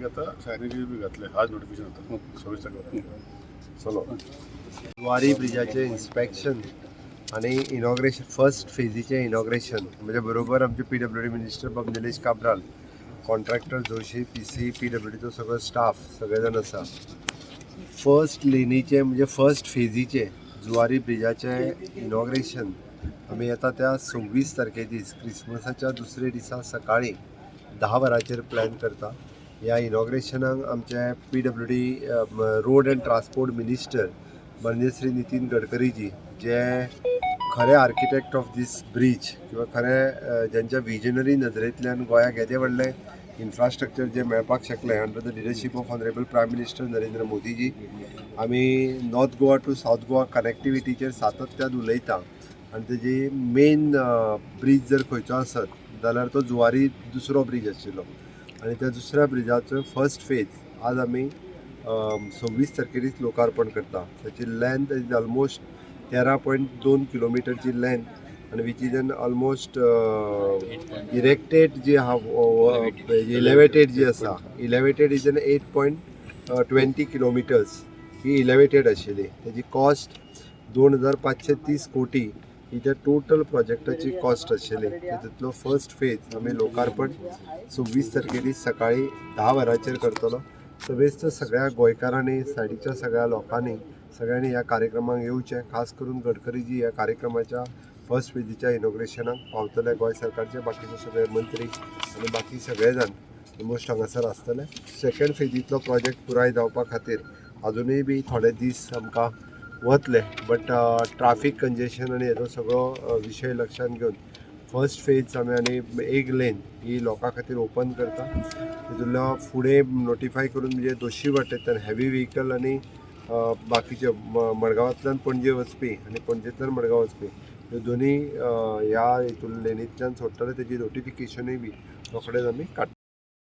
की आतां सायनेजीस बी घातले. आज नोटिफिकेशन जाता 26 तारखेक. चलो, जुवारी ब्रिजाचें इन्स्पेक्शन आनी इनॉग्रेशन, फर्स्ट फेजीचें इनॉग्रेशन. म्हणजे बरोबर आमचे पीडब्ल्यूडी मिनिस्टर बाब निलेश काब्राल, कॉन्ट्रॅक्टर जोशी, पीसी, पीडब्ल्यूडीचो सगळो स्टाफ, सगळे जाण आसा. फर्स्ट लेनीचें, म्हणजे फर्स्ट फेजीचें जुवारी ब्रिजाचें इनॉग्रेशन आमी येता त्या 26 तारखे दीस, क्रिसमसाच्या दुसरे दिसा सकाळी 10 वरांचेर प्लॅन करता. ह्या इनॉग्रेशनाक आमचे PWD, road and transport minister माननीय श्री नितीन गडकरीजी, जे खरे आर्किटेक्ट ऑफ these bridge किंवा खरे ज्यांच्या विजनरी नजरेंतल्यान गोंयाक येदें व्हडलें इन्फ्रास्ट्रक्चर जें मेळपाक शकलें under the leadership of honourable prime minister Narendra Modiji. आमी north Goa to south Goa कनेक्टिविटीचेर सातत्यान उलयता आनी तेजी मेन ब्रीज जर खंयचो आसत जाल्यार तो जुवारी दुसरो ब्रीज आशिल्लो आनी त्या दुसऱ्या ब्रिजाचो फर्स्ट फेज आज आमी 26 तारखेरीच लोकार्पण करता. ताची लेंथ is almost 13.2 किलोमिटरची length आनी which is an almost erected जी आहा, इलेवेटेड जी आसा, elevated is an 8.20 kilometers he elevated आशिल्ली. तेजी कॉस्ट 2530 कोटी ही त्या टोटल प्रोजेक्टाची कॉस्ट आशिल्ली. तितूंतलो फर्स्ट फेज आमी लोकार्पण 26 तारखेर सकाळी 10 वरांचेर करतलो. समेस्त सगळ्या गोंयकारांनी, सायडीच्या सगळ्या लोकांनी, सगळ्यांनी ह्या कार्यक्रमाक येवचें. खास करून गडकरीजी ह्या कार्यक्रमाच्या फर्स्ट फेजीच्या इनॉग्रेशनाक पावतले. गोंय सरकारचे बाकीचे सगळे मंत्री आनी बाकी सगळे जाण ऑलमोस्ट हांगासर आसतले. सेकंड फेजींतलो प्रोजेक्ट पुराय जावपा खातीर अजुनूय बी थोडे दीस आमकां वतले, बट ट्राफीक कंजेशन आनी हेजो सगळो विशय लक्षांत घेवन फर्स्ट फेज आमी आनी एक लेन ही लोकां खातीर ओपन करता. तितूंतल्या फुडें नोटिफाय करून, म्हणजे दोशी वाटेंतल्यान हेवी व्हेकल आनी बाकीचे मडगांवांतल्यान पणजे वचपी आनी पणजेंतल्यान मडगांव वचपी ह्यो दोनी ह्या हितून लेनींतल्यान सोडटले. तेजी नोटिफिकेशनूय बी रोखडेच आमी काडटा.